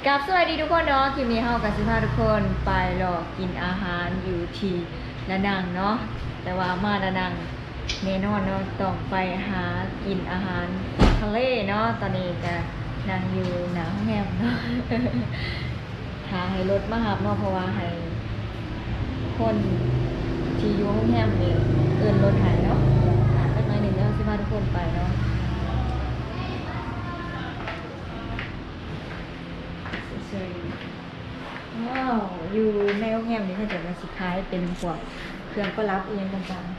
ກັບສະບາຍດີທຸກຄົນເນາະ, ຄລິບນີ້ເຮົາກໍຊິພາທຸກຄົນໄປເລາະກິນອາຫານຢູ່ທີ່ລະນັງເນາະ, ແຕ່ວ່າມາລະນັງແນ່ນອນເນາະ ຕ້ອງໄປຫາກິນອາຫານທະເລເນາະ. ຕອນນີ້ກໍນັ່ງຢູ່ໜ້າໂຮງແຮມເນາະ ຖ້າໃຫ້ລົດມາຮັບເນາະ ເພາະວ່າໃຫ້ຄົນທີ່ຢູ່ໂຮງແຮມນີ້ເອີ້ນລົດໃຫ້ເນາະ. ຖ້າຈັກໜ້ອຍໜຶ່ງເດີ ຊິພາທຸກຄົນໄປເນາະ. ວ້າວ ຢູ່ໃນໂຮງແຮມນີ້ເຂົາເຈົ້າກໍຊິຂາຍເປັນພວກເຄື່ອງປະດັບອີ່ຫຍັງຕ່າງໆ.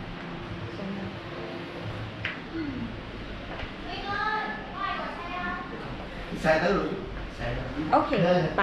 ໂອເຄ ໄປ.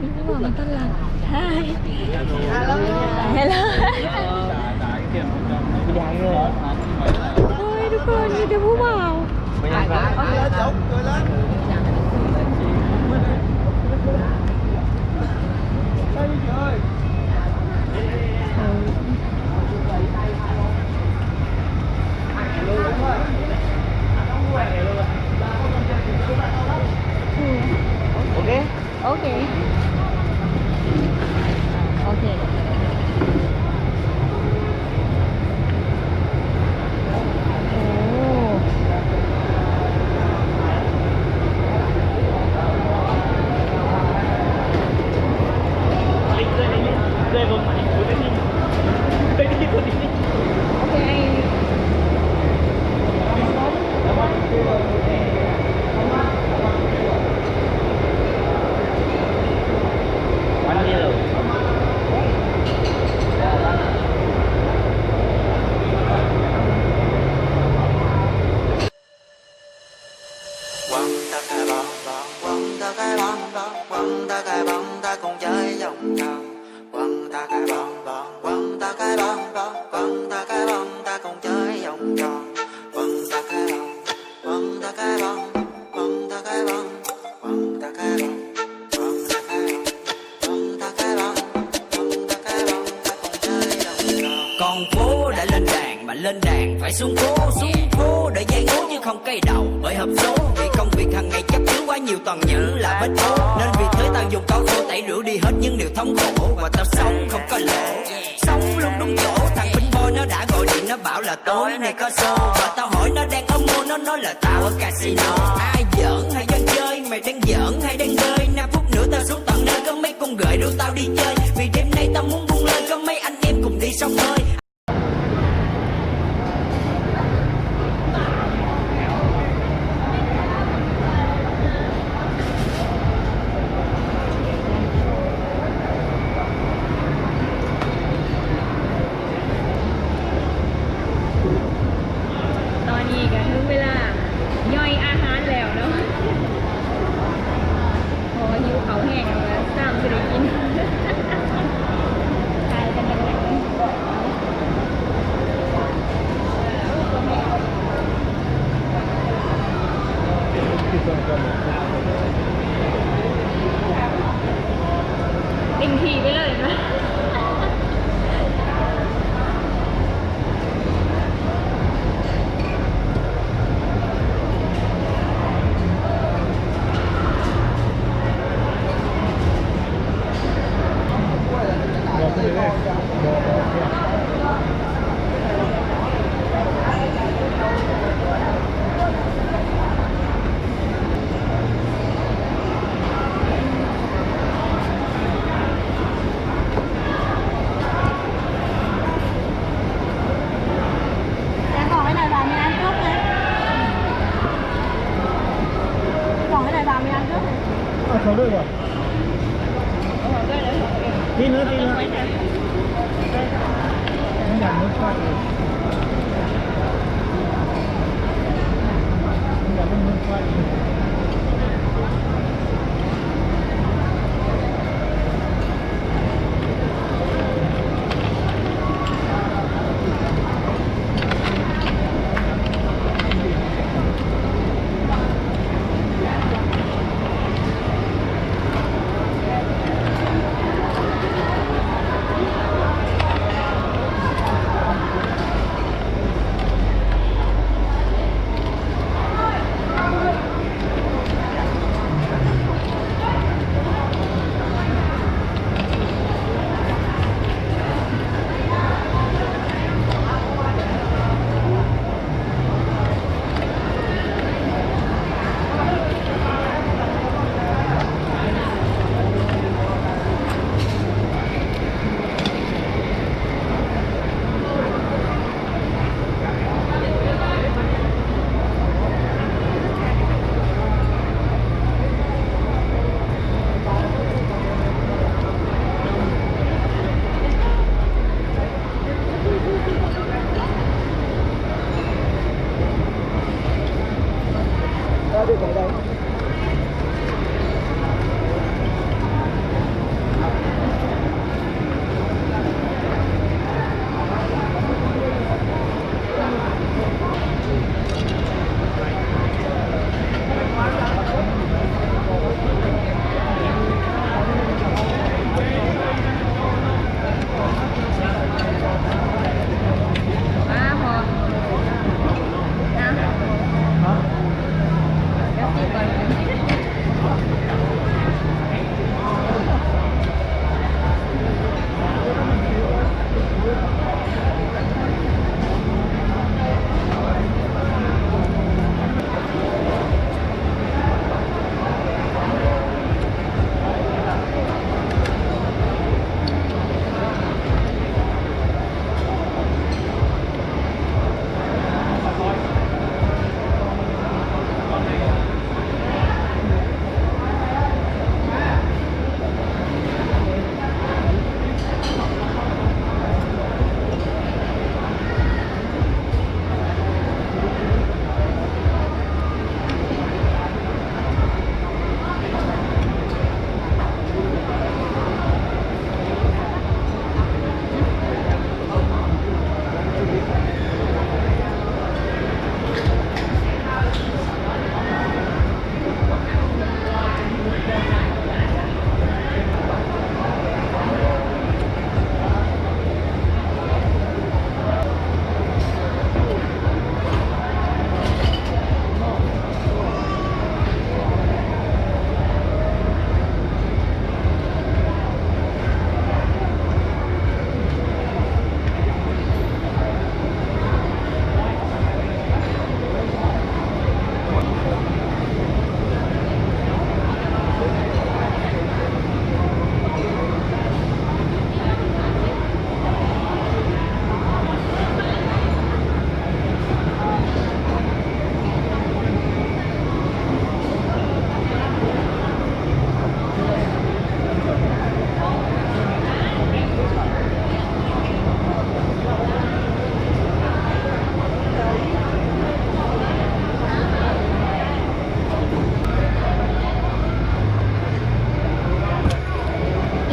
ມີຜູ້ບ່າວມາຕ້ອນຮັບ. Hi. Hello. Hello. ໂອ້ຍ ທຸກຄົນ ມີແຕ່ຜູ້ບ່າວ. ໂອເຄ ໂອເຄ ໂອເຄ ໂອເຄ. ຕອນນີ້ກໍເຖິງເວລາຍ່ອຍອາຫານແລ້ວເນາະ ເພາະວ່າຫິວເຂົ້າແຮງ ແລ້ວກໍຊ່ຳຊິໄດ້ກິນ. ຖ່າຍກັນຈັກໜ້ອຍ. ເຕັມທີ່ໄປເລີຍ. ແຕ່ບອກໃຫ້ໜ້ອຍວ່າມີງານຈົບເລີຍ ບອກໃຫ້ໜ້ອຍວ່າມີງານຈົບເລີຍ. ອ່ະ ເຂົ້າເລີຍບໍ່? ຕີເນື້ອ ຕີເນື້ອ.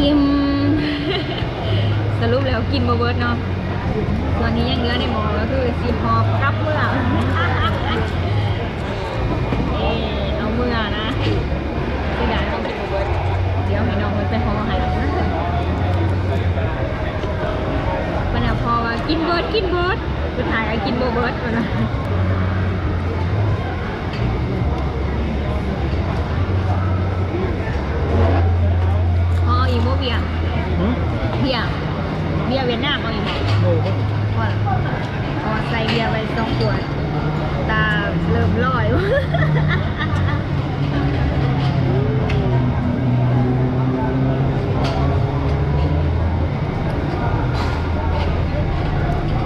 อิ่ม ສະຫຼຸບແລ້ວກິນບໍ່ເບິດເນາະ. ສ່ວນທີ່ຍັງເຫຼືອໃນໝໍ້ກໍຄືຊິຫອບກັບເມືອ ເອີ ເອົາເມືອນະ ເສຍດາຍເຮົາກິນບໍ່ເບິດ. ດຽວໃຫ້ນ້ອງເພິ່ນໄປຫໍ່ໃຫ້. ບັດນີ້ພໍ່ວ່າ ກິນເບິດ ກິນເບິດ ສຸດທ້າຍກໍກິນບໍ່ເບິດ ເພິ່ນວ່າ. ເອົາອີກບໍ່ເບຍ? ຫືມ? ເບຍ ເບຍຫວຽດນາມເອົາອີກບໍ່? ໂອ້ໂຫ ພໍລະ ເພາະວ່າໃສ່ເບຍໄວ້ສອງຂວດ ຕາເລີ່ມລອຍ.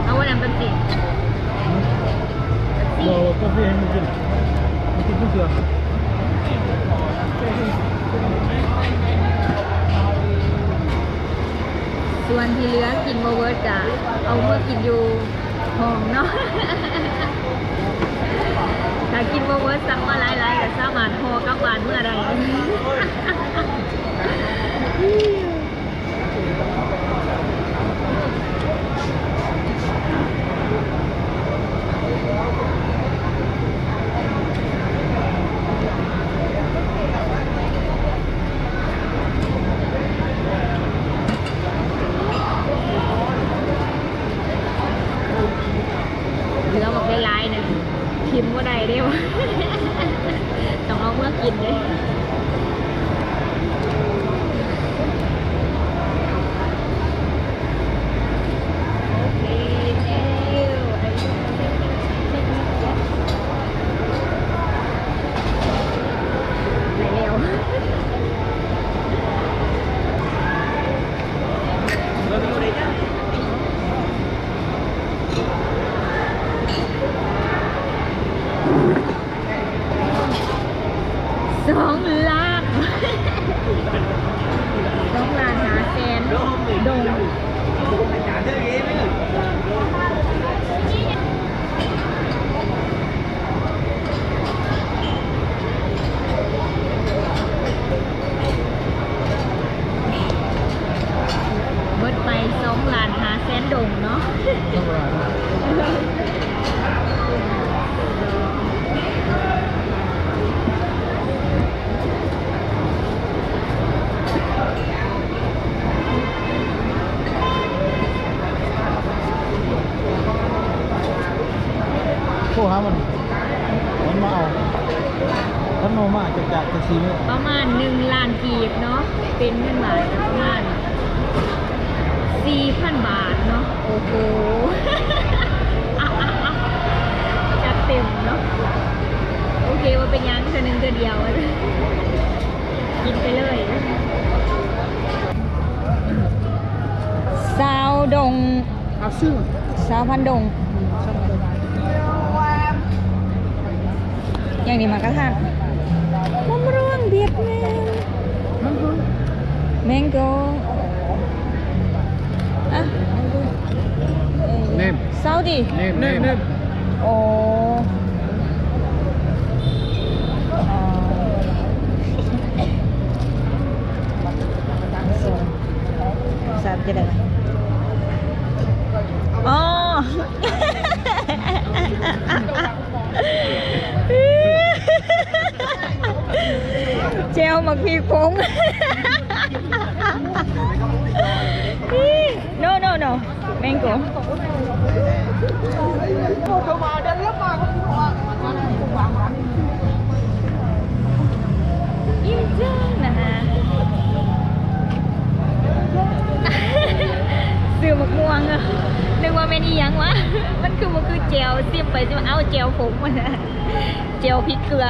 ເອົາບໍ່ນ້ຳເປັບຊີ? ເປັບຊີ ບໍ່ ເອົາກາເຟໃຫ້ມັນກິນ ມັນກິນທຸກເທື່ອ. ສ່ວນທີ່ເຫຼືອກິນບໍ່ເບິດກະເອົາເມືອກິນຢູ່ຫ້ອງເນາະ. ຖ້າກິນບໍ່ເບິດ ສັ່ງມາຫຼາຍໆ ກະສາມາດຫໍ່ກັບບ້ານເມືອໄດ້. ເຫຼືອບັກຫຼາຍໆ ນັ້ນ ຖິ້ມບໍ່ໄດ້ເດ້ ຕ້ອງເອົາເມືອກິນເດ້. ໄດ້ແລ້ວ ສອງລ້ານ ສອງລ້ານຫ້າແສນດົງ. ເບິດໄປສອງລ້ານຫ້າແສນດົງເນາະ. ສອງລ້ານ. ໂທຫາມັນ ມັນມາເອົາ. ຄັນບໍ່ມາຈະຈາກຈະຊິ ປະມານໜຶ່ງລ້ານກີບເນາະ ເປັນເງິນບາດປະມານສີ່ພັນບາດເນາະ. ໂອ້ໂຫ ຈັດເຕັມເນາະ. ໂອເຄ ບໍ່ເປັນຫຍັງ ເທື່ອໜຶ່ງເທື່ອດຽວ ກິນໄປເລີຍ. ຊາວດົງ ເອົາຊື້ ຊາວພັນດົງ. ຢ່າງນີ້ໝາກກະທັນ ມະມ່ວງຫວຽດນາມ ແມງໂກ ອະ ເນມ ຊາວດີ ເນມ ເນມ ເນມ ໂອ້ ອໍ ສາມ ຈະໄດ້ ອໍ ແຈ່ວໝາກພິກຜົງ. No, no, no. Mango. ອີ່ຫຍັງນະ ຊື້ໝາກມ່ວງ ນຶກວ່າແມ່ນອີ່ຫຍັງວະ ມັນຄືບໍ່ຄືແຈ່ວ ຊິມໄປຊິມາ ເອົ້າ ແຈ່ວຜົງ ແຈ່ວພິກເກືອ.